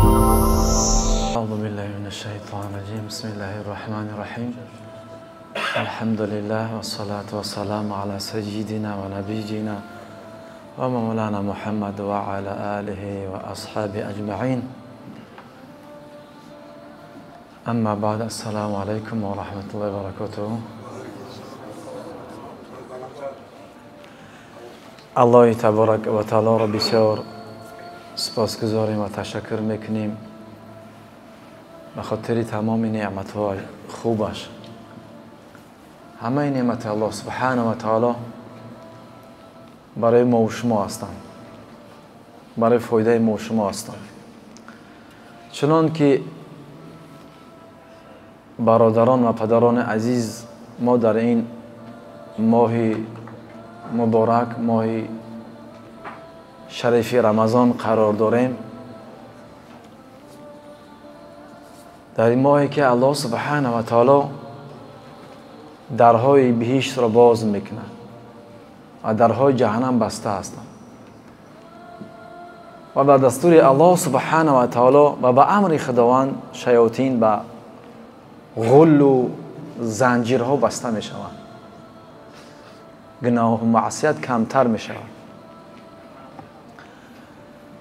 أعوذ بالله من الشيطان الرجيم. بسم الله الرحمن الرحيم. الحمد لله والصلاة والسلام على سيدنا ونبينا ومولانا محمد وعلى آله وأصحابه أجمعين. أما بعد، السلام عليكم ورحمة الله وبركاته. الله تبارک و تعالی را بسیار سپاسگزاریم و تشکر میکنیم به خاطر تمام نعمت‌های خوبش. همه نعمت الله سبحانه و تعالی برای ما و شما هستند، برای فایده ما و شما هستند. چنان که برادران و پدران عزیز، ما در این ماه مبارک، ماه شریف رمضان قرار داریم. در این ماهی که الله سبحانه و تعالی درهای بهشت را باز میکنه و درهای جهنم بسته هستند و به دستور الله سبحانه و تعالی و به امر خداوند شیاطین به غل و زنجیرها بسته میشوند، گناه و معصیت کمتر میشود.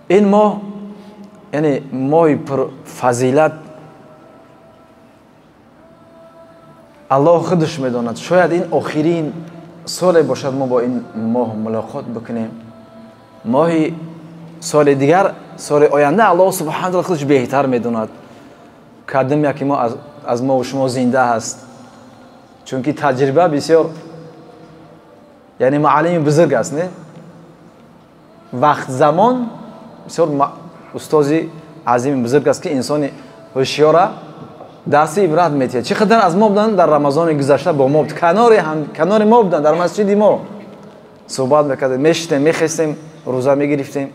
این ماه یعنی ماه پر فضیلت، الله خودش میداند شاید این آخرین سال باشد ما با این ماه ملاقات بکنیم. ماه سال دیگر، سال آینده الله سبحانه و تعالی خودش بهتر میداند کدام یکی ما از ما و شما زنده هست، چون که تجربه بسیار یعنی معلم بزرگ است، نه؟ وقت زمان بسیار استاد عظیم بزرگ است که انسان هوشیار درس عبرت میتید. چقدر از ما بودن در رمضان گذشته با ما بود، کنار ما بودن، در مسجد ما صحبت میکردیم، میشتیم، میخستیم، روزه میگرفتیم.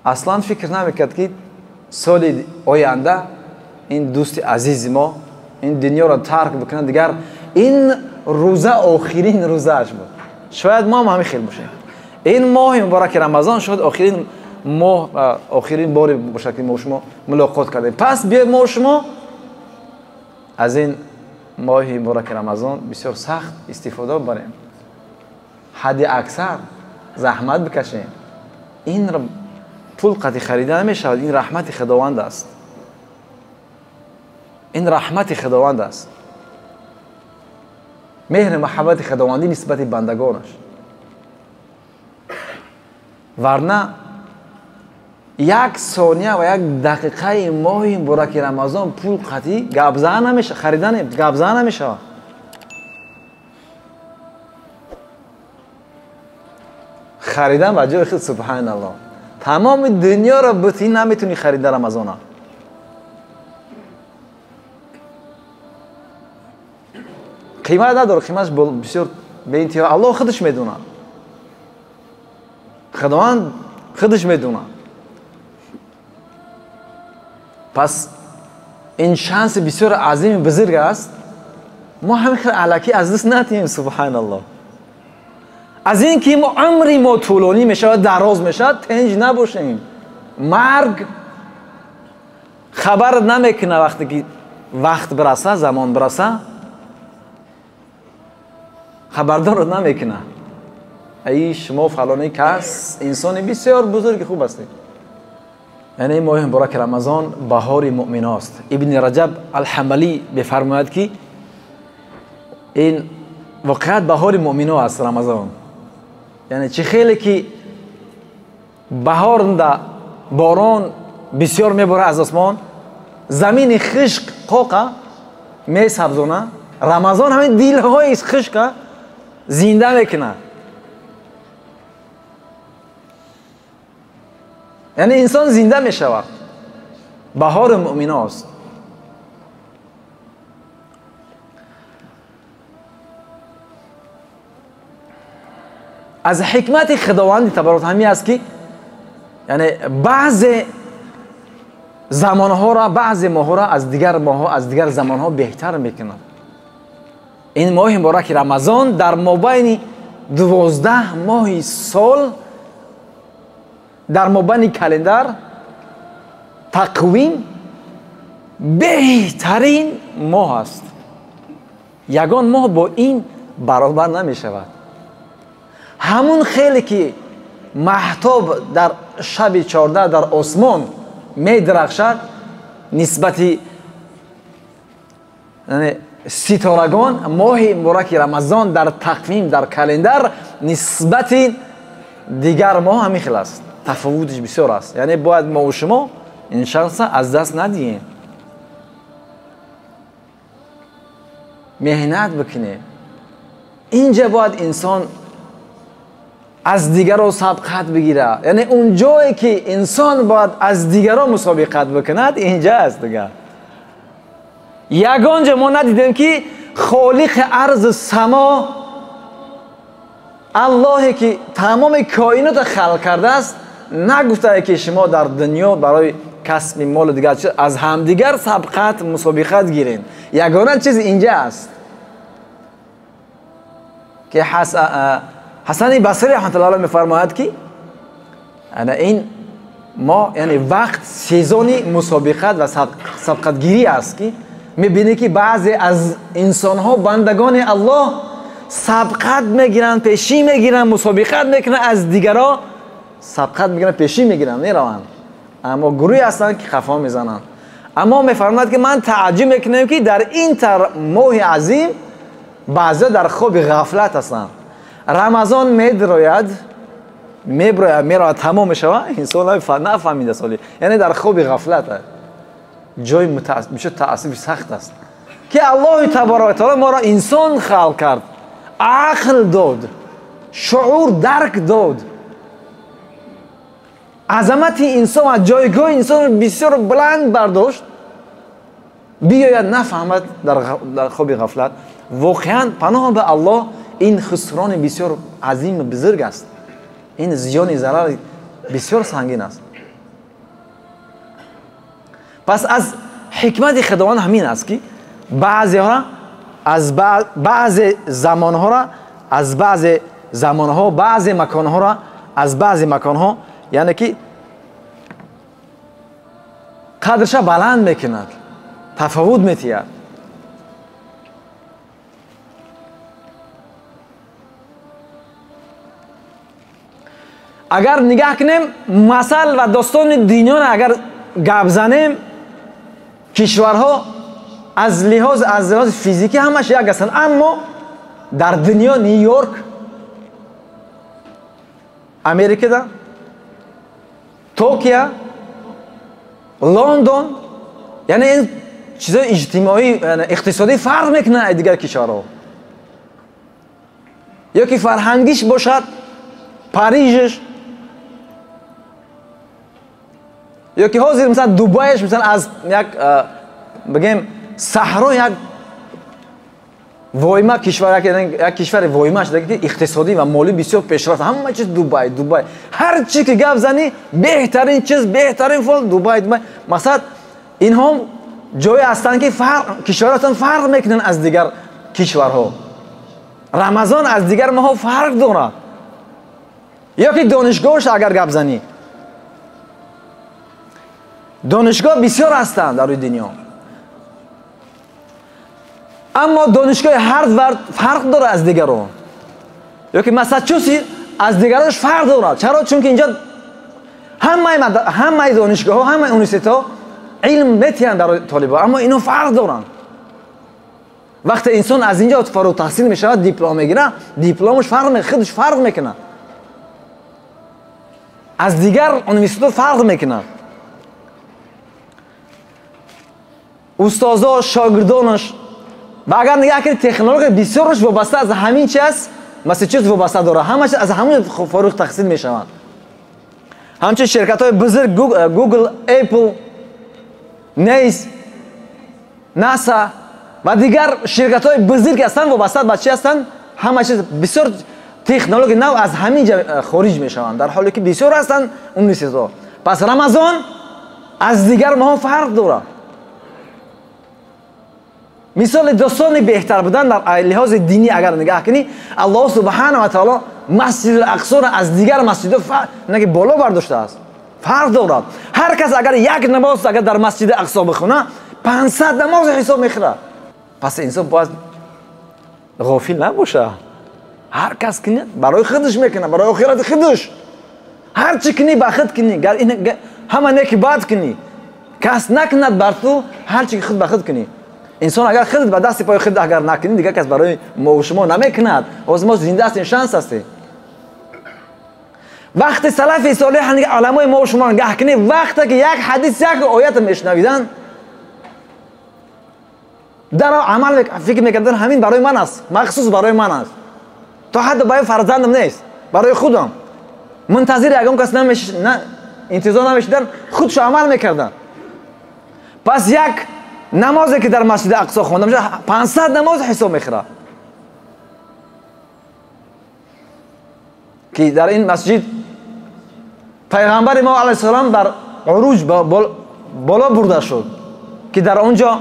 اصلا فکر نمیکرد که سال آینده این دوست عزیز ما این دنیا را ترک بکنه، دیگر این روزه آخرین روزه اش بود. شاید ما هم همین خیلی باشیم. این ماه مبارک رمضان شد آخرین ماه، آخرین بار باشه که ما شما ملاقات کردیم. پس بیاید ما شما از این ماه مبارک رمضان بسیار سخت استفاده بریم، حد اکثر زحمت بکشیم. این را پول قطعی خریده نمیشود، این رحمت خداوند است. این رحمت خداوند است، مهر محبت خداوندی نسبت بندگانش. ورنه یک ثانیه و یک دقیقه ماه مبارک رمضان پول قطعی گبزه نمیشه، خریدن گبزه نمیشه. خریدن به جای خود سبحان الله تمام دنیا را بتی نمیتونی خریده رمضان. قیمت نداره، قیمتش بسیار به انتها. الله خودش میدونه، خداوند خودش میدونه. پس این شانس بسیار عظیم بزرگ است، ما همین خیلی الکی از دست ندیم. سبحان الله، از این که ما عمری ما طولانی میشود، دراز میشود، تنج نباشیم. مرگ خبر نمیکنه وقتی که وقت برسه، زمان برسه، خبردار نمیکنه. ای شما فلانی کس انسان بسیار بزرگ خوب هستید. یعنی ماه مبارک رمضان بهار مؤمن است. ابن رجب الحنبلی بفرماید که این واقعیت بهار مؤمن است رمضان. یعنی چه خیلی که بهار در باران بسیار میباره از آسمان، زمین خشک قاقه میسبزونه، رمضان همین دلهای خشک زنده میکنه. یعنی انسان زنده می شود. بهار مؤمن است. از حکمت خداوند تبارک همی است که یعنی بعض زمانها را، بعض ماه‌ها را از دیگر ماه‌ها، از دیگر زمانها بهتر میکند. این ماه مبارک رمضان در مابین 12 ماه سال، در مابین کلندر тақвим беҳтарин моҳ аст. Ягон моҳ бо ин баробар намешавад. Ҳамун хеле ки маҳтоб дар шаби 14 дар осмон медирахшад, нисбати ситорагон моҳи мубораки Рамазон дар тақвим, дар календар нисбати дигар моҳ ҳамин хел аст. Тафовутиш бисёр аст. Яъне бояд мо шумо ин шанса аз даст надиҳем, меҳнат бикунем. Инҷа бояд инсон аз дигаро сабқат бигирад. Яъне он ҷое ки инсон бояд аз дигаро мусобиқат бикунад, инҷа аст дигар. Ягон ҷо мо надидем ки холиқи арзу само, Аллоҳе ки тамоми коинотро халқ кардааст, нагуфтае ки шумо дар дунё барои касби молу дигар чиз аз ҳамдигар сабқат, мусобиқат гиред. Ягона чиз инҷа аст ки Ҳасани Басри раҳматуллоҳи алайҳ мефармояд ки ана ин мо, яъне вақт сезони мусобиқат ва сабқатгирӣ аст ки мебинӣ ки баъзе аз инсонҳо, бандагони Аллоҳ, сабқат мегиранд, пешӣ мегиранд, мусобиқат мекунанд, аз дигаро сабқат мегиранд, пешӣ мегиранд, мераванд. Аммо гурӯҳе ҳастанд ки қафо мезананд. Аммо мефармояд ки ман тааҷҷуб мекунам ки дар ин тар моҳи азим баъзеҳо дар хоби ғафлат ҳастанд. Рамазон медрояд, меброяд, меравад, тамом мешавад, инсон нафаҳмида соли, яъне дар хоби ғафлат аст. Ҷои бисёр таассуфи сахт аст ки Аллоҳи таборака ва таоло моро инсон халқ кард, ақл дод, шуур, дарк дод. Азамати инсон ва ҷойгоҳи инсонро бисёр баланд бардошт, биёяд нафаҳмад дар хоби ғафлат. Воқеан паноҳ ба Аллоҳ, ин хусрони бисёр азиму бузург аст. Ин зиёни зарар бисёр сангин аст. Пас аз ҳикмати Худованд ҳамин аст ки баъзеҳоро аз баъзе замонҳоро, аз баъзе замонҳо, баъзе маконҳоро аз баъзе маконҳо, яъне ки қадрша баланд мекунад, тафовут метиҳад. Агар нигаҳ кунем масал ва достони дунёро агар гап занем, кишварҳо аз лиҳози физикӣ ҳамаш як ҳастанд, аммо дар дунё Нью-Йорк, Америкада, Токио, Лондон, яъне ин чизҳои иҷтимоӣ, иқтисодӣ фарқ мекунанд аз дигар кишварҳо. Ё ки фарҳангиш бошад, Парижш, ё ки ҳозир масалан Дубайш, масалан аз як бигем саҳро як войма кишвар, як кишвари войма шуда ки иқтисодӣ ва молӣ бисёр пешрафт, ҳама чиз Дубай, Дубай, ҳар чи ки гап занӣ беҳтарин чиз, беҳтарин фол Дубай, Дубай. Мақсад инҳо ҷое ҳастанд ки кишварҳоятон фарқ мекунанд аз дигар кишварҳо. Рамазон аз дигар моҳҳо фарқ дорад. Ё ки донишгоҳш агар гап занӣ, донишгоҳ бисёр ҳастанд дар рӯи дунё, аммо донишгоҳи Ҳарвард фарқ дорад аз дигарон, ё ки Массачусетс аз дигарош фарқ дорад. Чаро? Чунки инҷо ҳамаи донишгоҳҳо, ҳамаи университетҳо илм метиҳанд барои толибон, аммо ино фарқ доранд. Вақте инсон аз инҷо фароғ таҳсил мешавад, диплом мегирад, дипломаш худаш фарқ мекунад, аз дигар университетҳо фарқ мекунад. Устозо, шогирдонаш ва агар нигаҳ кунед технология бисёраш вобаста аз ҳамин чи аст, Массачусетс вобаста дорад, ҳамаш аз ҳамин фароғ таҳсил мешаванд. Ҳамчун ширкатҳои бузург Google, Apple, Nace, NASA ва дигар ширкатҳои бузург ҳастанд, вобаста ба чи ҳастанд? Ҳама чиз бисёр технология нав аз ҳамин ҷо хориҷ мешаванд, дар ҳоле ки бисёр ҳастанд университетҳо. Пас Рамазон аз дигар моҳҳо фарқ дорад. Мисоли достони беҳтар будан дар лиҳози динӣ агар нигаҳ кунӣ, Аллоҳ субҳанаҳу ва таоло Масҷидул Ақсоро аз дигар масҷидҳо боло бардоштааст, Фарқ дорад. Ҳар кас агар як намоз агар дар масҷиди Ақсо бихонад, 500 намоз ҳисоб мехӯрад. Пас инсон бояд ғофил набошад. Ҳар кас кунад, барои худаш мекунад, барои охирати худаш. Ҳар чӣ кунӣ, ба худ кунӣ. Ҳама неки бад кунӣ. Кас накунад бар ту, ҳар чӣ худ ба худ кунӣ. Инсон агар худ ба дасти пои худ агар накунӣ, дигар кас барои мо ва шумо намекунад. Ҳозир мо зинда ҳастем, шанс ҳастем. Вақти салафи солеҳ уламои мо ва шумо нигоҳ кунӣ, вақте ки як ҳадис, як оят мешунавиданд, дар амал фикр мекарданд, ҳамин барои ман аст, махсус барои ман аст. То ҳатто барои фарзандам нест, барои худам. Мунтазири ягон кас интизор намешуданд, худшо амал мекарданд. Пас як намозе ки дар масҷиди Ақсо хонда мешавад, 500 намоз ҳисоб мехӯрад. Ки дар ин масҷид пайғамбари мо алайҳиссалом бар уруҷ боло бурда шуд, ки дар он ҷо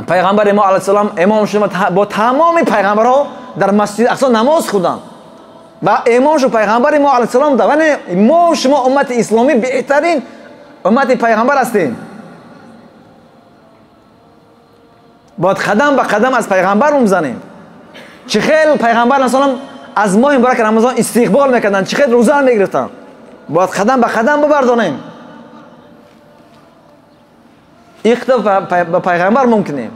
пайғамбари мо алайҳиссалом имом шуд бо тамоми пайғамбарҳо дар масҷиди Ақсо намоз худанд. Ва имом шуд пайғамбари мо алайҳиссалом. Вале мо шумо уммати исломӣ беҳтарин уммати пайғамбар ҳастем. Бояд қадам ба қадам аз пайғамбар мезанем. Чӣ хел пайғамбар алайҳиссалом аз моҳи муборак Рамазон истиқбол мекарданд, чӣ хел рӯза мегирифтанд. Бояд қадам ба қадам бибардонем. Иқтидо ба пайғамбар мумкинем.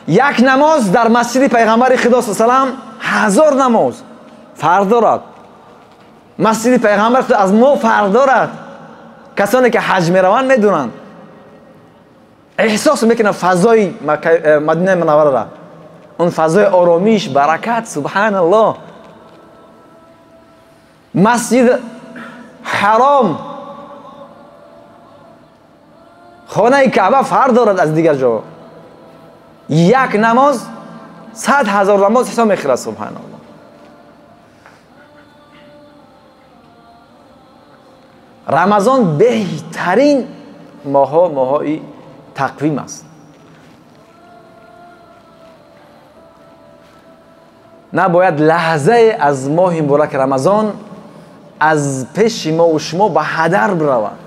Як намоз дар масҷиди пайғамбари Худо саллаллоҳу алайҳи васаллам 1000 намоз фарқ дорад. Масҷиди пайғамбар аз мо фарқ дорад. Касоне ки ҳаҷ мераванд медонанд, эҳсос мекунанд фазои Мадинаи Мунаввараро, он фазои оромиш, баракат. Субҳаналлоҳ. Масҷид ҳаром, хонаи Каъба фарқ дорад аз дигар ҷо. Як намоз 100 000 намоз ҳисоб мехӯрад. Субҳаналлоҳ. Рамазон беҳтарин моҳҳо, моҳҳои тақвим аст. Набояд лаҳзае аз моҳи муборак Рамазон аз пеши мо ва шумо ба ҳадар биравад.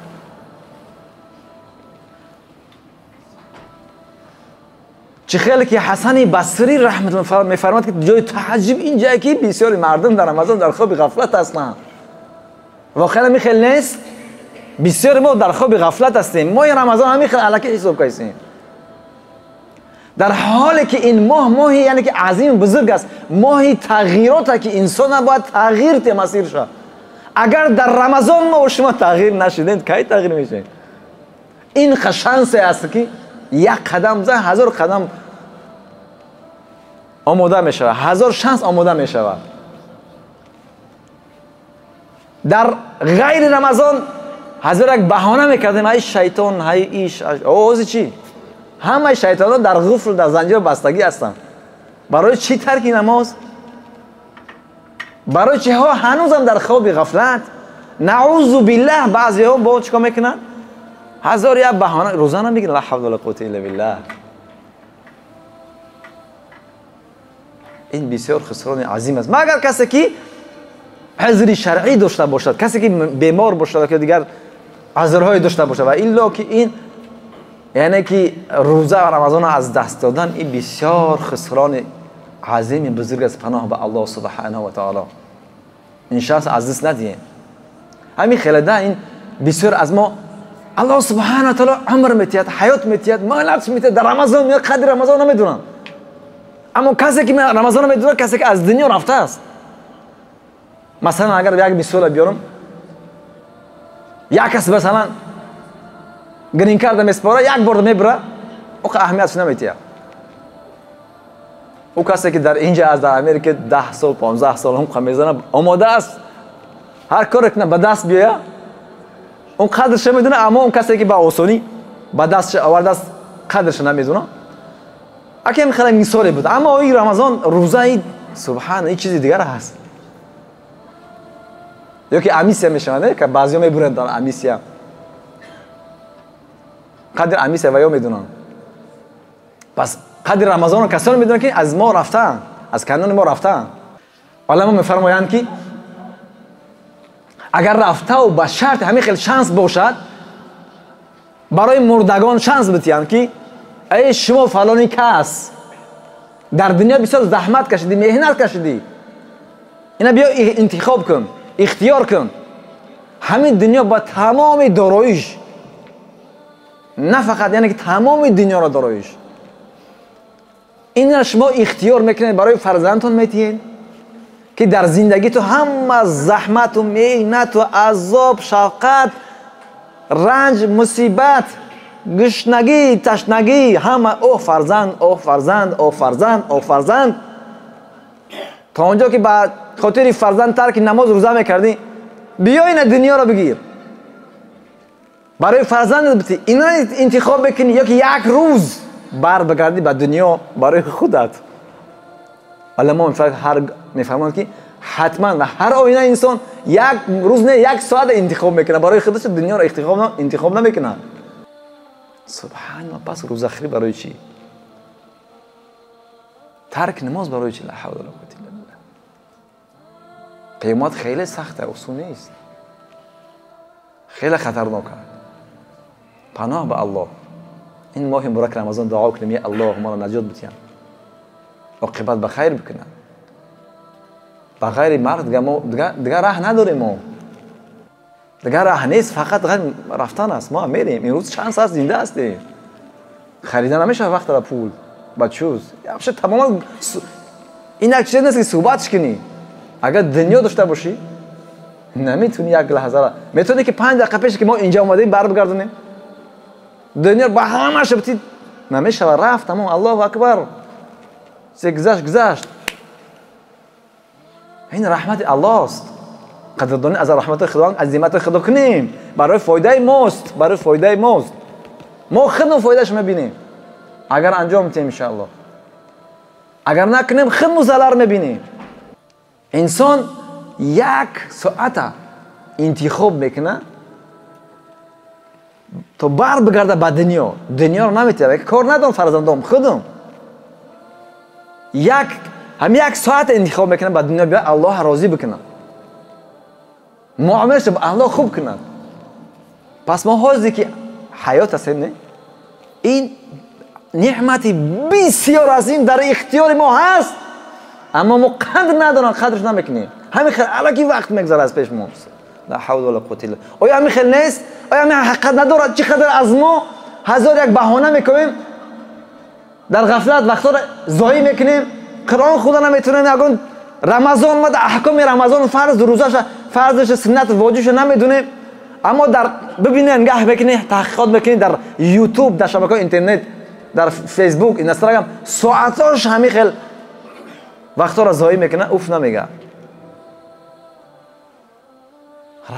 Чӣ хеле ки Ҳасани Басрӣ раҳматуллоҳ мефармояд, ки ҷои таъаҷҷуб ин ҷое ки бисёри мардум дар Рамазон дар хоби ғафлат ҳастанд. Воқеан ҳамин хел нест. Бисёри мо дар хоби ғафлат ҳастем. Моҳи Рамазон ҳамин хел алакӣ ҳисоб кардем, дар ҳоле ки ин моҳ моҳи яъне ки азим бузург аст, моҳи тағйироте ки инсон бояд тағйир те масир шавад. Агар дар Рамазон мо ва шумо тағйир нашудем, кай тағйир мешавем? Ин шансе аст ки як қадам зан, 1000 қадам омода мешавад, 1000 шанс омода мешавад. Дар ғайри Рамазон ҳазор як баҳона мекардем, ай шайтон, ай иш, ози чӣ? Ҳамаи шайтонҳо дар ғуфл, дар занҷир бастагӣ ҳастанд. Барои чӣ тарки намоз? Барои чиҳо ҳанӯзам дар хоби ғафлат? Наъузу биллаҳ, баъзеҳо бо чӣ кор мекунанд? ҳазор як баҳона, рӯза намегиранд. Ла ҳавла вала қуввата илла биллаҳ. Ин бисёр хусрони азим аст. Магар касе ки ҳузри шаръӣ дошта бошад, касе ки бемор бошад ё дигар узрҳое дошта бошад, ва илло ки ин яъне ки рӯза ва Рамазонро аз даст додан, ин бисёр хусрони азими бузург аст. Паноҳ ба Аллоҳ субҳанаҳу ва таоло. Ин шанс аз даст надиҳем. Ҳамин хеледа ин бисёр аз мо Аллоҳ субҳанаҳу ва таоло умр метиҳад, ҳаёт метиҳад, мол метиҳад, дар Рамазон меояд, қадри Рамазон намедонанд. Аммо касе ки Рамазонро медонад, касе ки аз дунё рафтааст. Масалан агар як мисол биёрам, як кас масалан грин-карта меспора, як бор мебара, ӯ аҳамиятш наметиҳад. Ӯ касе ки дар инҷа аст, дар Америка 10 сол, 15 сол ҳам мезанад, омода аст ҳар коре кунад ба даст биёяд, он қадрша медонад. Аммо он касе ки ба осонӣ ба даст овардааст, қадрша намедонад. Акам хеле мисоле буд. Аммо ин Рамазон рӯзаи субҳан, ин чизи дигар ҳаст. Ё ки амисия мешавад, не? Ки баъзеҳо мебуранд дар амисия. Қадри амисия ва ё медонанд. Пас қадри Рамазонро касоне медонанд ки аз мо рафтаанд, аз канони мо рафтаанд. Уламо мефармоянд ки Агар рафтаву ба шарти ҳамин хел шанс бошад, барои мурдагон шанс битиҳанд ки эй шумо фалони кас дар дунё бисёр заҳмат кашидӣ, меҳнат кашидӣ, ина биё интихоб кун, ихтиёр кун. Ҳамин дунё ба тамоми дороиш, на фақат яъне ки тамоми дунёро дороиш, инро шумо ихтиёр мекунед, барои фарзандтон метиҳед ки дар зиндагӣ ту ҳама заҳмату меҳнату азоб, шафқат, ранҷ, мусибат, гушнагӣ, ташнагӣ, ҳама оҳ фарзанд, оҳ фарзанд, оҳ фарзанд, оҳ фарзанд. То он ҷо ки ба хотири фарзанд тарки намоз рӯза мекардӣ, биё ина дунёро бигир, барои фарзандат битӣ, ина интихоб бикунӣ ё ки як рӯз бар бигардӣ ба дунё барои худат. Уламо мефаҳманд ки ҳатман ва ҳар оина инсон як рӯз не, як соат интихоб мекунад барои худаш, дунёро интихоб намекунад. Субҳаналлоҳ. Пас рӯзахӯрӣ барои чӣ? Тарк намоз барои чӣ? Ла ҳавла ва ла қуввата илла биллаҳ. Қиёмат хеле сахт аст, осон нест, хеле хатарнок аст. Паноҳ ба Аллоҳ. Ин моҳи муборак Рамазон дуо кунем, я Аллоҳ моро наҷот битиҳад, оқибат ба хайр бикунад. Ба ғайри марг дигар раҳ надорем, мо дигар раҳ нест, фақат рафтан аст. Мо мерем, имрӯз чанд соат зинда ҳастем, харида намешавад вақт ба пул, ба чуз. Вообще тамоман ин як чиз нест ки суҳбатш кунӣ. Агар дунё дошта бошӣ, наметавонӣ як лаҳзара, метавонӣ ки 5 дақиқа пеш ки мо инҷа омадем бар бигардонем, дунё ба ҳамааш битӣ, намешавад, рафт, тамом, Аллоҳу акбар, се гузашт, гузашт. Ин раҳмати Аллоҳ аст. Қадрдонӣ аз раҳмати Худованд, аз неъмати Худо кунем, барои фоидаи мост, барои фоидаи мост. Мо худмон фоидааш мебинем агар анҷом диҳем, иншааллоҳ. Агар накунем, худмон зарар мебинем. Инсон як соата интихоб мекунад то бар бигарда ба дунё. Дунёро наметиҳад, кор надорам фарзандом, худам як ҳам як соата интихоб мекунад ба дунё биёяд, Аллоҳ розӣ бикунад, муомилаша ба Аллоҳ хуб кунад. Пас мо ҳозир ки ҳаёт ҳастем, не, ин неъмати бисёр азим дар ихтиёри мо ҳаст, аммо мо қадр надорам, қадрш намекунем. Ҳамин хел алаки вақт мегзарад аз пеш мо. Ла ҳавла ва ла қуввата илла. Оё ҳамин хел нест? Оё ҳамин ҳақиқат надорад? Чӣ қадар аз мо ҳазор як баҳона мекунем, дар ғафлат вақтҳоро зоӣ мекунем, Қуръон худа наметавонем, ягон Рамазон омада, аҳкоми Рамазон, фарз, рӯзаша, фарзаша, суннат, воҷибша намедонем. Аммо дар бибинед, нгаҳ мекунед, таҳқиқот мекунед дар YouTube, дар шабакаҳои интернет, дар Facebook, Instagram, соатҳош ҳамин хел вақтҳоро зоӣ мекунад, уф намегӯяд.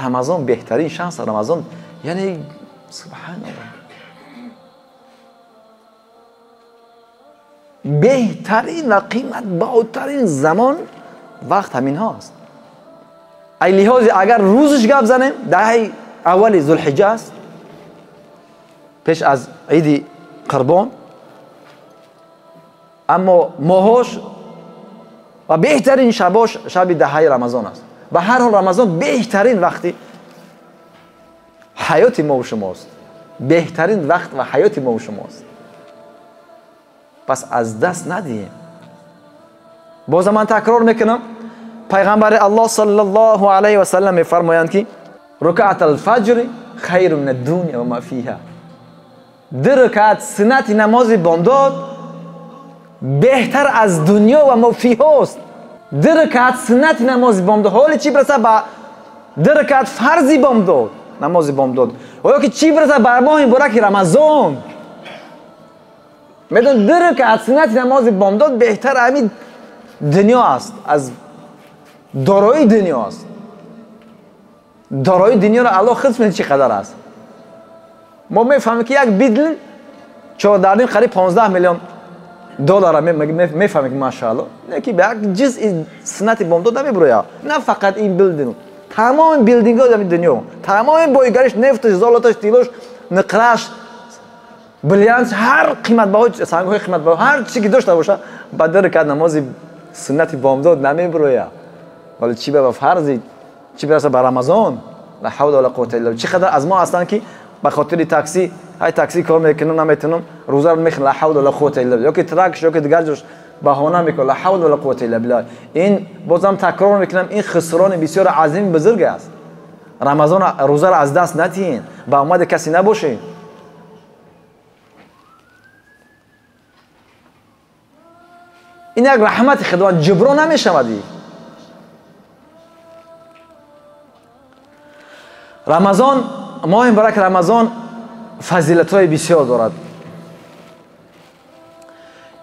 Рамазон беҳтарин шанс, Рамазон яъне субҳаналлоҳ, беҳтарин ва қиматбаҳотарин замон вақт ҳаминҳо аст. Ай лиҳози агар рӯзш гап занем, даҳаи аввали Зулҳиҷа аст, пеш аз иди Қурбон, аммо моҳош ва беҳтарин шабош шаби даҳаи Рамазон аст. Ба ҳар ҳол Рамазон беҳтарин вақти ҳаёти мо ва шумост, беҳтарин вақт ва ҳаёти мо ва шумост. Пас аз даст надиҳем. Бозам ман такрор мекунам, пайғамбари Аллоҳ саллаллоҳу алайҳи васаллам мефармоянд ки рукаат алфаҷри хайру мин аддуня ва ма фиҳа. 2 рукаат суннати намози бомдод беҳтар аз дунё ва ма фиҳост. 2 рукаат суннати намози бомдод, ҳоли чӣ бирасад ба 2 рукаат фарзи бомдод, намози бомдод, оё ки чӣ бирасад бар моҳи мубораки Рамазон. Медон 2 рукаат суннати намози бомдод беҳтар ҳамин дунё аст, аз дорои дунё аст. Дорои дунёро Аллоҳ худ медонад чӣ қадар аст. Мо мефаҳмем ки як бидлин 4.5 қариб 15 миллион доллара мефаҳмем ки машааллоҳ, лекин ба як ҷузъи суннати бомдод намебурояд. На фақат ин билдинг, тамоми билдингҳои ҳамин дунё, тамоми боигариш, нефташ, золоташ, тиллош, нуқраш, бриллиант, ҳар қиматбаҳо, сангҳои қиматбаҳо, ҳар чизе ки дошта бошад, ба 2 рукаат намози суннати бомдод намебурояд. Вале чӣ ба фарзи, чӣ бираса ба Рамазон. ла ҳавла ва ла қуввата илла билла. Чӣ қадар аз мо ҳастанд ки ба хотири такси, ҳай такси кор мекунам, наметунам, рӯзаро мехӯрам, ла ҳавла ва ла қуввата илла билла. Ё ки тракш, ё ки дигар ҷош баҳона мекунад, ла ҳавла ва ла қуввата илла билла. Ин бозам такрор мекунам, ин хусрони бисёр азими бузург аст. Рамазон рӯзаро аз даст натиҳен, ба омади касе набошед. Ин як раҳмати Худованд, ҷуброн намешавад. Рамазон, моҳи муборак Рамазон фазилатҳои бисёр дорад.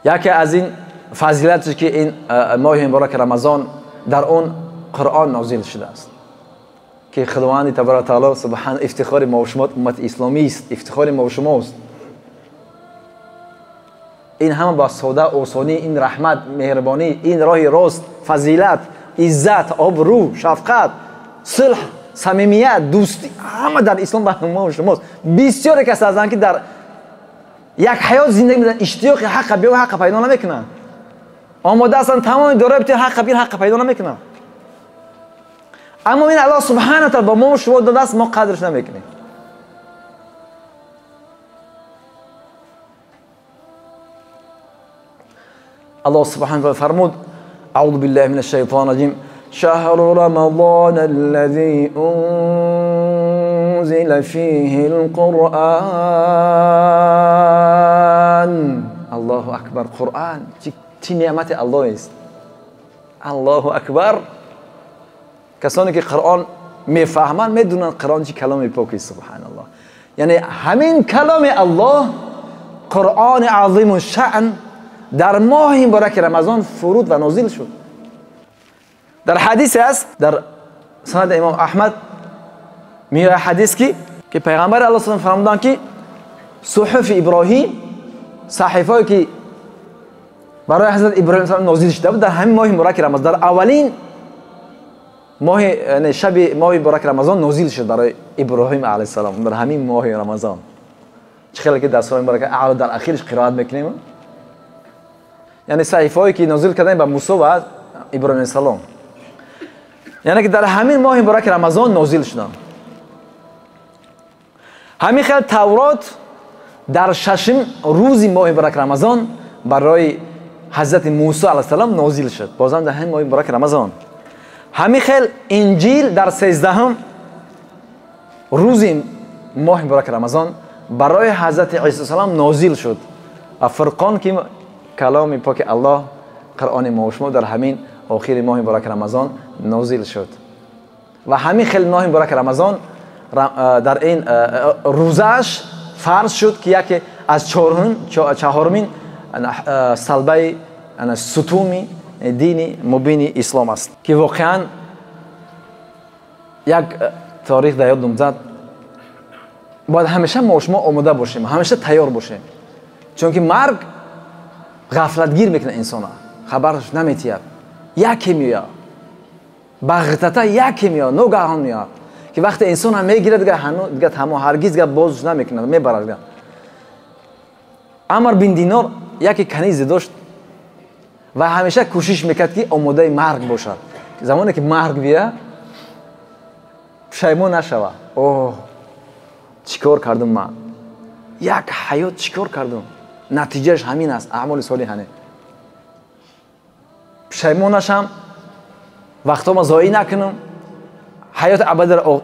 Яке аз ин фазилатش ки ин моҳи муборак Рамазон дар он Қуръон нозил шудааст, ки Худованди табарак таоло субҳан ифтихори мо ва шумо уммати исломӣ аст, ифтихори мо ва шумост. Ин ҳама ба сода, осонӣ, ин раҳмат, меҳрубонӣ, ин роҳи рост, фазилат, иззат, обрӯ, шафқат, сулҳ, самимият, дӯстӣ ҳама дар ислом ба мо ва шумост. Бисёре кас ҳастанд ки дар як ҳаёт зиндагӣ мекунанд, иштиёқи ҳаққа биё ҳаққа пайдо намекунанд. Омода ҳастанд тамоми дорои битӣ ҳаққа бир ҳаққа пайдо намекунанд. Аммо ин Аллоҳ субҳанаҳу ва таъоло ба мо ва шумо додааст, мо қадрш намекунем. Аллоҳ субҳанаҳу ва таъоло фармуд: аъузу биллаҳи минаш шайтонир раҷим, шаҳру рамазон аллази унзила фиҳил қуръон. Аллоҳу акбар! Қуръон чӣ неъмати Аллоҳ аст! Аллоҳу акбар! Касоне ки Қуръон мефаҳманд медонанд Қуръон чӣ каломи пок аст. Субҳаналлоҳ. Яъне ҳамин каломи Аллоҳ, Қуръони азиму шаън, дар моҳи мубораки Рамазон фуруд ва нозил шуд. Дар ҳадисе аст, дар санади имом Аҳмад меояд ҳадис ки пайғамбари Аллоҳ саллаллоҳу алайҳи васаллам фармуданд ки суҳуфи Иброҳим, саҳифое ки барои ҳазрат Иброҳим саллаллоҳу нозил шуда буд, дар ҳамин моҳи мубораки Рамазон, дар аввалин моҳи, яъне шаби моҳи мубораки Рамазон нозил шуд барои Иброҳим алайҳиссалом, дар ҳамин моҳи Рамазон. Чӣ хеле ки дар сураи мубораки Аъло дар ахираш қироат мекунем, яъне саҳифаҳое ки нозил карданд ба Мусо ва Иброҳим алайҳиссалом, яъне ки дар ҳамин моҳи мубораки Рамазон нозил шуданд. Ҳамин хел Таврот дар шашум рӯзи моҳи мубораки Рамазон барои ҳазрати Мусо алайҳиссалом нозил шуд, бозам дар ҳамин моҳи мубораки Рамазон. Ҳамин хел Инҷил дар 13 рӯзи моҳи мубораки Рамазон барои ҳазрати Исо алайҳиссалом нозил шуд. Ва Фурқон ки каломи поки Аллоҳ, Қуръони мо ва шумо, дар ҳамин охири моҳи мубораки Рамазон нозил шуд. Ва ҳамин хел моҳи мубораки Рамазон дар ин рӯзааш фарз шуд ки яке аз чаҳорумин салбаи сутуми дини мубини ислом аст, ки воқеан як таърих дар ёдам зад. Бояд ҳамеша мо шумо омода бошем, ҳамеша тайёр бошем, чунки марг ғафлатгир мекунад инсона, хабараш наметиҳад. Яке меояд бағтата, яке меояд ногаҳон меояд ки вақте инсона мегирад, дигар ҳамо ҳаргиз дигар бозш намекунад, мебарад. Амр бин Динор яке канизе дошт ва ҳамеша кӯшиш мекард ки омодаи марг бошад. Замоне ки марг бия, пушаймон нашава. Оҳ, чӣ кор кардам ман? Як ҳаёт чӣ кор кардам? Натиҷааш ҳамин аст, аъмоли солиҳане. Пушаймон нашам, вақтома зоӣ накунам, ҳаёти абадиро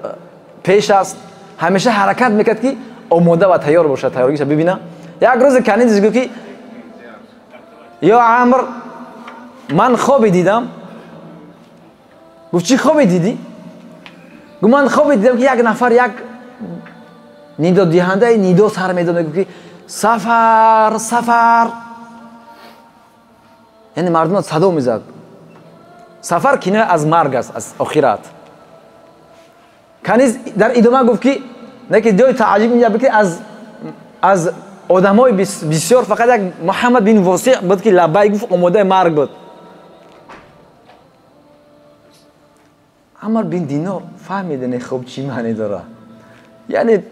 пеш аст. Ҳамеша ҳаракат мекард ки омода ва тайёр бошад, тайёргиша бибина. Як рӯзе канизаш гуфт ки ё Амр, ман хобе дидам. Гуфт чӣ хобе дидӣ? Гуфт ман хобе дидам ки як нафар, як нидодиҳандаи нидо сар медод, мегуфт ки сафар, сафар. Яъне мардумро садо мезад. Сафар киноя аз марг аст, аз охират. Каниз дар идома гуфт ки не ки ҷои тааҷҷуб инҷа буд ки аз одамҳои бисёр фақат як Муҳаммад бин Восиъ буд ки лаббай гуфт, омодаи марг буд. Амр бин Динор фаҳмида хуб чӣ маъне дорад. Яъне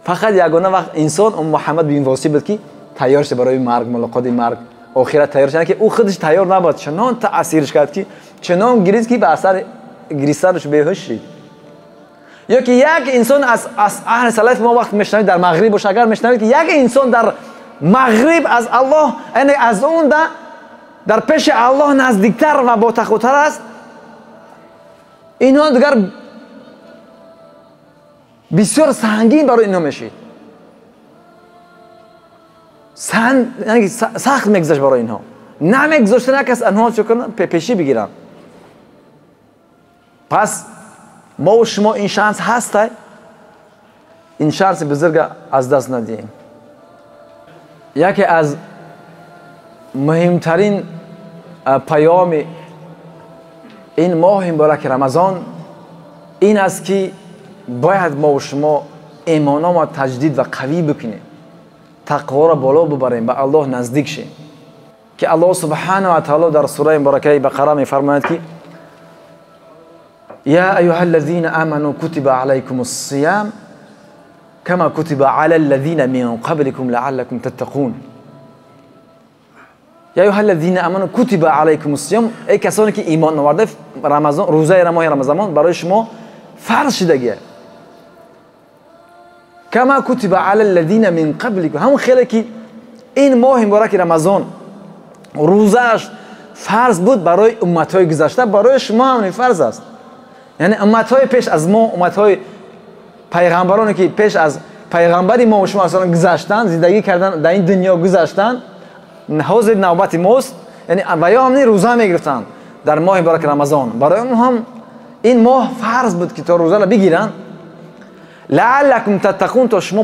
фақат ягона вақт инсон он Муҳаммад бин Восиъ буд ки тайёр шуд барои марг, мулоқоти марг, охират тайёр шуд, ки ӯ худаш тайёр набуд. Чунон таъсирш кард ки чунон гирист ки ба асари гиристанаш беҳуш шид. Ё ки як инсон аз аҳли салаф мо вақт мешунавед дар мағриб боша, агар мешунавед ки як инсон дар мағриб аз Аллоҳ, яъне аз он дар пеши Аллоҳ наздиктар ва ботақвотар аст, инҳо дигар бисёр сангин барои инҳо мешид. Сахт мегузашт барои инҳо. Намегузоштан як кас онҳо чӣ кунанд, пешӣ бигиранд. Пас мо шумо ин шанс ҳастай, ин шанси бузурга аз даст надиҳем. Яке аз муҳимтарин паёми ин моҳи мубораки Рамазон ин аст ки бояд мо шумо имономо таҷдид ва қавӣ бикунем, тақворо боло бибарем, ба Аллоҳ наздик шем. Ки Аллоҳ субҳанаҳу ва таъоло дар сураи муборакаи Бақара мефармояд ки يا أيها الذين آمنوا كتب عليكم الصيام كما كتب على الذين من قبلكم لعلكم تتقون. يا أيها الذين آمنوا كتب عليكم الصيام، ای کسانی که ایمان آورده، رمضان، روزه ماه رمضان برای شما فرض شده. کما كتب على الذين من قبلكم، همون خیلی که این ماه مبارک رمضان روزش فرض بود برای امتهای گذشته، برای شما هم فرض است. یعنی امتهای پیش از ما، امتهای پیغمبرانی که پیش از پیغمبری ما و شما اصلا گذشتن، زندگی کردن در این دنیا گذشتن، حاضر نوبت ماست. یعنی و یا هم روزه میگرفتن در ماه مبارک رمضان، برای اون هم این ماه فرض بود که تا روزه را بگیرن. لعلکم تتقون، تا شما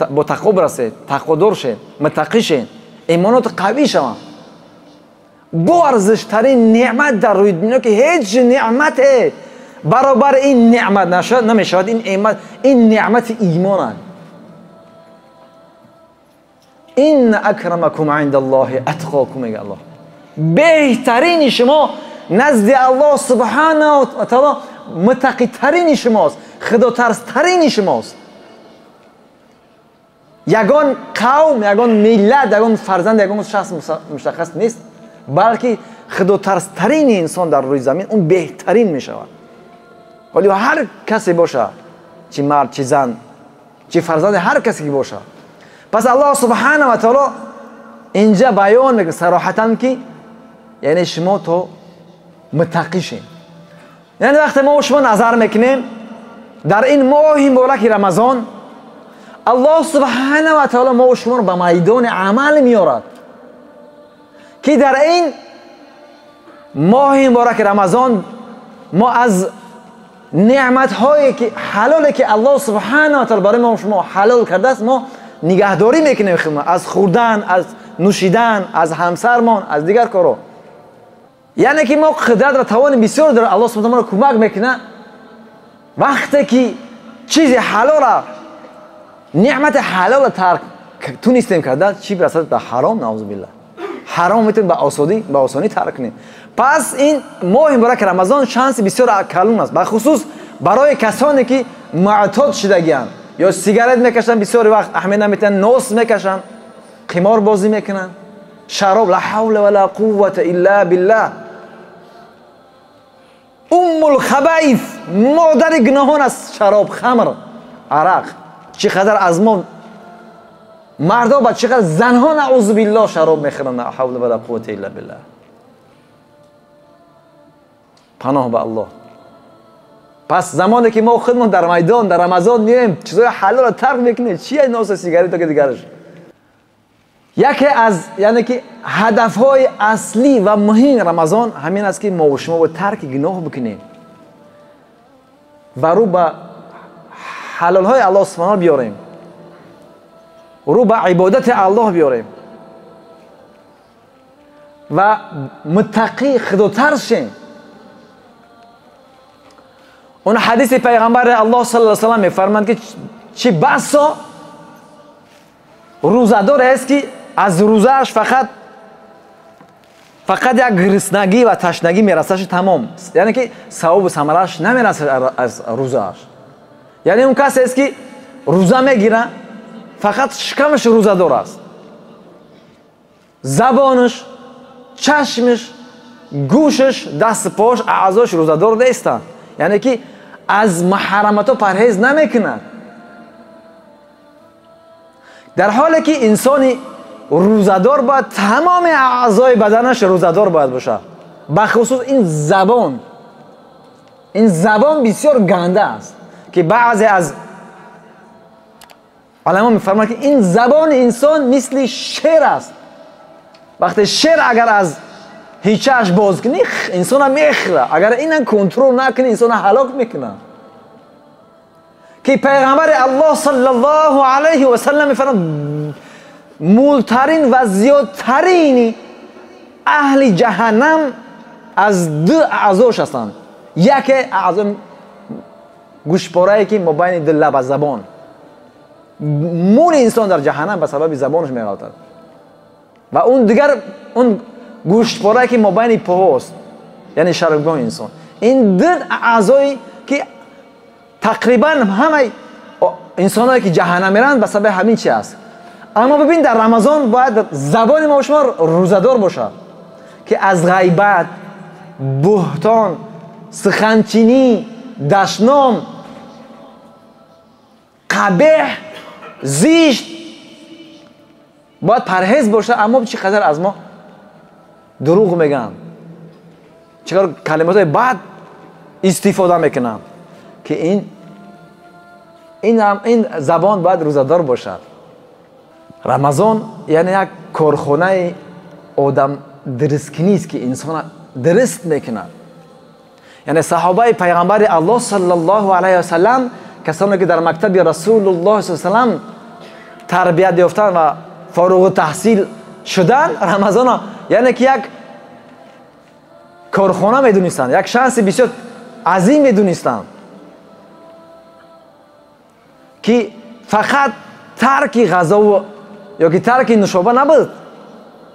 با تقوا برسید، تقوادار شید، متقی شید، ایمانات قوی شوند. با ارزشترین نعمت در روی دنیا که هیچ نعمت برابر این نعمت نشد نمیشود، این نعمت ایمان است. این اکرمکم عند الله اتقاکم، میگه الله بهترین شما نزد الله سبحانه و تعالی متقی ترین شماست، خدا ترس ترین شماست. یگان قوم، یگان ملت، یگان فرزند، یگان شخص مشخص نیست، بلکه خدا ترس ترین انسان در روی زمین اون بهترین می شود. ولی هر کسی باشه، چی مرد، چی زن، چی فرزند، هر کسی که باشه. پس الله سبحانه و تعالی اینجا بیان میکنه صراحتا که یعنی شما تو متقی شین. یعنی وقتی ما و شما نظر میکنیم در این ماه مبارک رمضان، الله سبحانه و تعالی ما و شما رو به میدان عمل میارد که در این ماه مبارک رمضان ما از نعمت هایی که حلاله که الله سبحانه و تعالی برای ما و شما حلال کرده است، ما نگهداری میکنیم خودمان از خوردن، از نوشیدن، از همسرمان، از دیگر کارا. یعنی که ما قدرت و توان بسیار داره، الله سبحانه و تعالی ما رو کمک میکنه. وقتی که چیز حلال، نعمت حلال ترک تونستیم کرده، چی برسد به حرام؟ نعوذ بالله. حرام میتونیم به آسانی ترک کنیم. پس این ماه مبارک رمضان شانس بسیار کلون است، به خصوص برای کسانی که معتاد شدگی‌اند یا سیگارت میکشن بسیار وقت، اهمیت نمیتن، نوس میکشن، قمار بازی میکنن، شراب، لا حول ولا قوة الا بالله. ام الخبائث، مادر گناهان است شراب، خمر، عرق. چقدر از ما مردا با چقدر زنها نعوذ بالله شراب میخورن، لا حول ولا قوة الا بالله. پناه به الله. پس زمانی که ما خودمون در میدان در رمضان میایم چیزای حلال رو ترک میکنیم، چیه ناس سیگارت که دیگرش. یکی از یعنی که هدفهای اصلی و مهم رمضان همین است که ما و شما با ترک گناه بکنیم و رو به حلال های الله سبحانه بیاریم، رو به عبادت الله بیاریم و متقی خداتر شیم. اون حدیث پیغمبر الله صلی الله علیه و سلم میفرماند که چی بسا روزه‌دار است که از روزه‌اش فقط یک گرسنگی و تشنگی میرسه تمام، یعنی که ثواب و ثمرش نمیرسه از روزه‌اش. یعنی اون کسی است که روزه میگیره فقط شکمش روزه‌دار است، زبانش، چشمش، گوشش، دست پاش، اعضاش روزه‌دار نیستند. یعنی که аз муҳарраматҳо парҳез намекунад. Дар ҳоле ки инсони рӯзадор бояд тамоми аъзои баданаш рӯзадор бояд бошад, бахусус ин забон. Ин забон бисёр ганда аст ки баъзе аз уламо мефармоянд ки ин забони инсон мисли шер аст. Вақте шер агар аз ҳичааш боз кунӣ, инсона мехӯрад. Агар инан контрол накунӣ, инсона ҳалок мекунад. Ки пайғамбари Аллоҳ саллаллоҳу алайҳи васаллам мефармояд, мултарин ва зиёдтарини аҳли ҷаҳаннам аз ду аъзош ҳастанд. Яке аъзо гӯшпорае ки мобайни ду лаб аз забон. Мули инсон дар ҷаҳаннам ба сабаби забонаш меғалтад. Ва он дигар он гӯштпорае ки мобайни поҳост, яъне шармгоҳи инсон. Ин ду аъзое ки тақрибан ҳамаи инсонҳое ки ҷаҳаннам меранд ба сабаби ҳамин чи аст. Аммо бибин, дар Рамазон бояд забони мо шумо рӯзадор бошад ки аз ғайбат, буҳтон, суханчинӣ, дашном, қабеҳ, зишт бояд парҳез бошад. Аммо чӣ қадар аз мо дурӯғ мегӯянд, чӣ қадар калимотҳои бад истифода мекунанд, ки ин забон бояд рӯзадор бошад. Рамазон яъне як корхонаи одам дурусткунист ки инсона дуруст мекунад. Яъне саҳобаи пайғамбари Аллоҳ саллаллоҳу алайҳи васаллам, касоне ки дар мактаби Расулуллоҳ саллаллоҳу алайҳи васаллам тарбият ёфтанд ва форуғу таҳсил шуданд, Рамазона яъне ки як корхона медонистанд, як шанси бисёр азим медонистанд ки фақат тарки ғазову ё ки тарки нушоба набуд,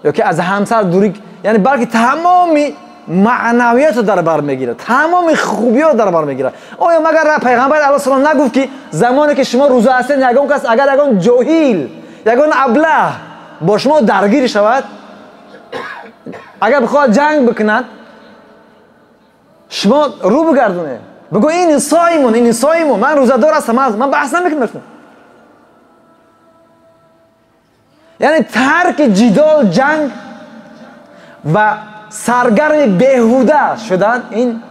ё ки аз ҳамсар дурӣ, яъне балки тамоми маънавиятро дар бар мегирад, тамоми хубиёро дар бар мегирад. Оё магар пайғамбари Аллоҳ саллаллоҳу алайҳи васаллам нагуфт ки замоне ки шумо рӯза ҳастед, ягон кас агар ягон ҷоҳил, ягон аблаҳ бо шумо даргир шавад, агар бихоҳад ҷанг бикунад, шумо рӯ бигардонед, бигӯ ин соимун, ин соимун, ман рӯзадор ҳастам, ман баҳс намекунам. Яъне тарки ҷидол, ҷанг ва саргарми беҳуда шудан, ин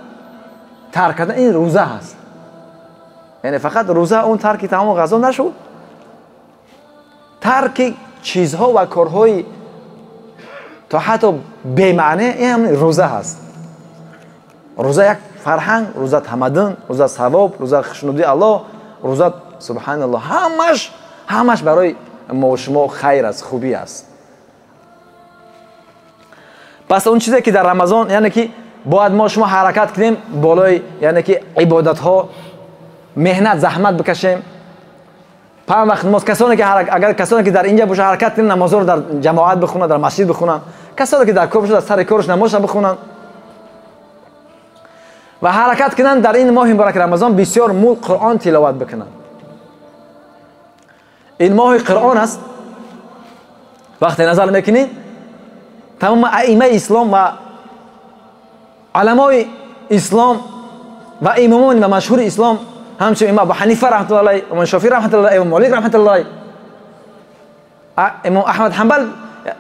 тарк кардан ин рӯза ҳаст. Яъне фақат рӯза он тарки тамоми ғазо нашуд, тарки чизҳо ва корҳои то ҳатто бемаъне, ин ҳам рӯза ҳаст. Рӯза як фарҳанг, рӯза тамаддун, рӯза савоб, рӯза хушнудии Аллоҳ, рӯза субҳаналлоҳ, ҳамаш барои мо шумо хайр аст, хубӣ аст. Пас он чизе ки дар Рамазон, яъне ки бояд мо шумо ҳаракат кунем болои, яъне ки ибодатҳо, меҳнат, заҳмат бикашем. Панҷ вақт намоз, касоне ки агар касоне ки дар инҷа бошанд ҳаракат кунем намозҳоро дар ҷамоат бихонанд, дар масҷид бихонанд. Касоне ки дар кор бошанд, дар сари кораш намозро бихонанд ва ҳаракат кунанд дар ин моҳи муборак Рамазон бисёр мул Қуръон тиловат бикунанд. Ин моҳи Қуръон аст. Вақте назар мекунед, тамоми аимаи ислом ва уламои ислом ва имомони ва машҳури ислом, ҳамчун имом Абу Ҳанифа раҳматуллоҳи алайҳ, имом Шофиӣ раҳматуллоҳи алайҳ, имом Молик раҳматуллоҳи алайҳ, имом Аҳмад Ҳанбал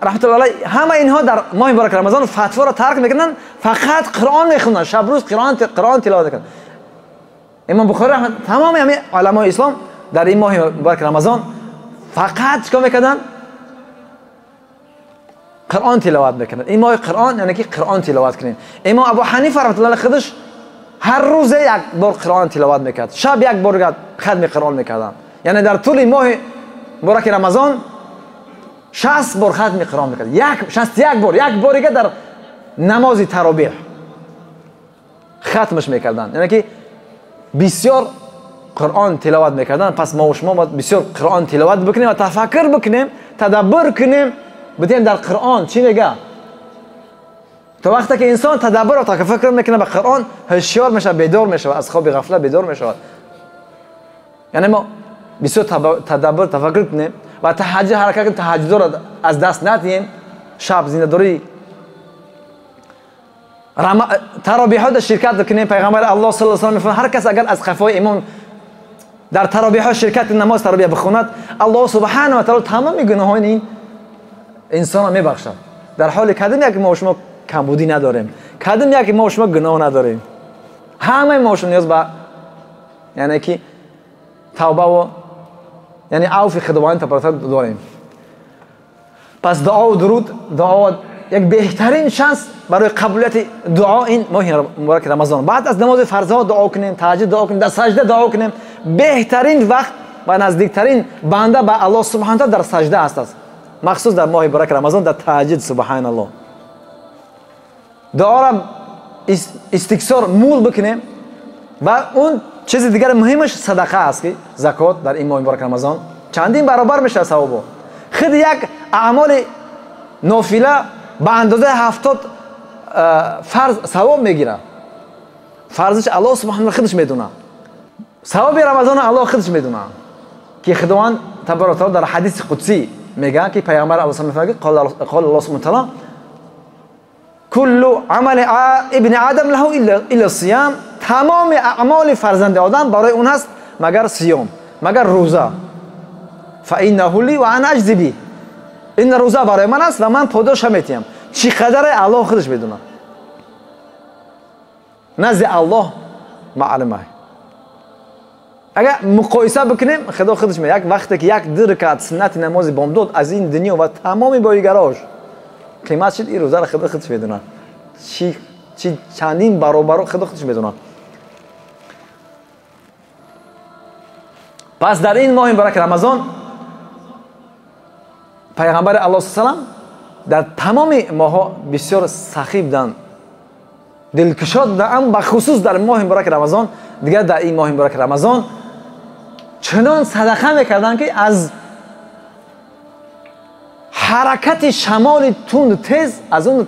раҳматуллоҳи алайҳ, ҳама инҳо дар моҳи муборак Рамазон фатворо тарк мекунанд, фақат Қуръон мехонанд, шабрӯз Қуръон тиловат мекунанд. Имом Бухорӣ раҳмат, тамоми ҳамин уламои ислом дар ин моҳи муборак Рамазон фақат чикор мекарданд? Қуръон тиловат мекунанд. Ин моҳи Қуръон, яъне ки Қуръон тиловат кунем. Имом Абу Ҳанифа раҳматуллоҳи алайҳ худаш ҳар рӯзе як бор Қуръон тиловат мекард, шаб як бор хатми Қуръон мекарданд. Яъне дар тӯли моҳи мубораки Рамазон 60 бор хатми Қуръон мекард, 61 бор, як борига дар намози таровеҳ хатмаш мекарданд. Яъне ки бисёр Қуръон тиловат мекарданд. Пас мо шумо бояд бисёр Қуръон тиловат бикунем ва тафаккур бикунем, тадаббур кунем, бидем дар Қуръон чӣ мега. То вақте ки инсон тадаббур ва тафаккур мекунад ба Қуръон, ҳушёр мешавад, бедор мешавад, аз хоби ғафлат бедор мешавад. Яъне мо бисёр тадаббур, тафаккур кунем ва таҳаҷҷуд ҳаракат кунем, таҳаҷҷудро аз даст надиҳем, шаб зиндадорӣ Таровиҳо ширкат бикунем. Пайғамбари Аллоҳ саллаллоҳу алайҳи васаллам мефармояд: ҳар кас агар аз қафои имом дар таровиҳо ширкати намоз таровиҳ бихонад, Аллоҳ субҳанаҳу ва таъоло тамоми гуноҳони ин инсонро мебахшад. Дар ҳоле кадом як мо шумо камбудӣ надорем, кадом як мо шумо гуноҳ надорем, ҳамаи мо шумо ниёз ба яъне ки тавба ва яъне авфи Худованд табарак дорем. Пас дуо ва дуруд, дуо як беҳтарин шанс барои қабулияти дуо ин моҳи муборак Рамазон. Баъд аз намози фарзҳо дуо кунем, таҳаҷҷуд дуо кунем, дар саҷда дуо кунем. Беҳтарин вақт ва наздиктарин банда ба Аллоҳ субҳанаҳу ва таъоло дар саҷда аст, махсус дар моҳи муборак Рамазон дар таҳаҷҷуд. Субҳаналлоҳ. Дуоро истиксор мул бикунем ва он чизи дигар муҳимаш садақа аст, ки закот дар ин моҳи муборак Рамазон чандин баробар мешавад савобо. Худ як аъмоли нофила ба андозаи 70 фарз савоб мегирад. Фарзиш Аллоҳ субҳанаҳу худаш медонад. Савоби Рамазонро Аллоҳ худаш медонад, ки Худованд табарак ва таъоло дар ҳадиси қудсӣ мегӯяд, ки Пайғамбар Аллоҳ мефармояд: қол Аллоҳ субҳанаҳу ва таъоло куллу амали ибни адам лаҳу илла сиям. Тамоми аъмоли фарзанди одам барои он ҳаст, магар сиём, магар рӯза. Фа иннаҳу ли ва ана аҷзи би. Ин рӯза барои ман аст ва ман подоша метиҳам. Чӣ қадаре Аллоҳ худаш медонад. Назди Аллоҳ маълум аст. Агар муқоиса бикунем, Худо худаш мегӯяд, як вақте ки як ду ракат суннати намози бомдод аз ин дунё ва тамоми боигарош қимат шуд, ин рӯзаро Худо худаш медонад. Чӣ чандин баробаро Худо худаш медонад. Пас дар ин моҳи муборак Рамазон Пайғамбари Аллоҳ саллаллоҳу алайҳи васаллам дар тамоми моҳҳо бисёр сахӣ буданд, дилкушод буданд, аммо бахусус дар моҳи муборак Рамазон, дигар дар ин моҳи муборак Рамазон чунон садақа мекарданд, ки аз ҳаракати шамоли тунд тез аз он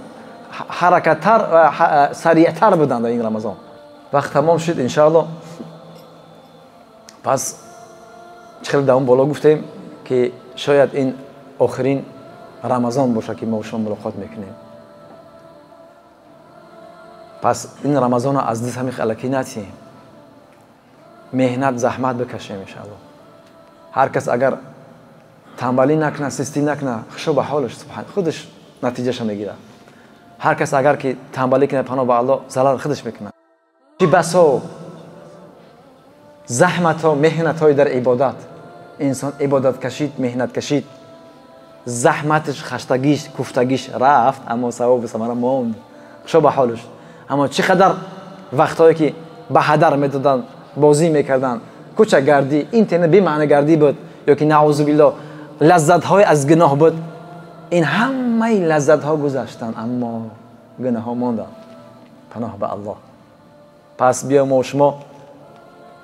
ҳаракаттар сариътар буданд дар ин Рамазон. Вақт тамом шуд иншааллоҳ. Пас хеле дар он боло гуфтем, ки шояд ин охирин Рамазон бошад, ки мо шумо мулоқот мекунем. Пас ин Рамазонро аз даст ҳамин алакӣ натиҳем, меҳнат заҳмат бикашем иншааллоҳ. Ҳар кас агар танбалӣ накунад, систӣ накунад, хушо ба ҳолаш, субҳан худаш натиҷаша мегирад. Ҳар кас агар ки танбалӣ кунад, паноҳ ба Аллоҳ, залал худаш мекунад. Чӣ басо заҳматҳо, меҳнатҳои дар ибодат, инсон ибодат кашид, меҳнат кашид, заҳматаш, хаштагиш, куфтагиш рафт, аммо савобу самара монд. Хушо ба ҳолаш. Аммо чӣ қадар вақтҳое ки ба ҳадар медоданд, бозӣ мекарданд, кӯчагардӣ, интернет бемаънагардӣ буд, ё ки наъузу биллоҳ лаззатҳои аз гуноҳ буд, ин ҳамаи лаззатҳо гузаштанд, аммо гуноҳҳо монданд. Паноҳ ба Аллоҳ. Пас биё мо шумо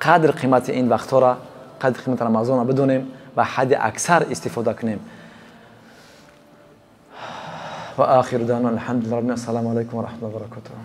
қадр қимати ин вақтҳоро, қадр қимати Рамазонро бидонем ва ҳадди аксар истифода кунем. Ва охиру даъвана алҳамдулиллаҳи раббил алямин. Ассалому алайкум ва раҳматуллоҳи ва баракотуҳ.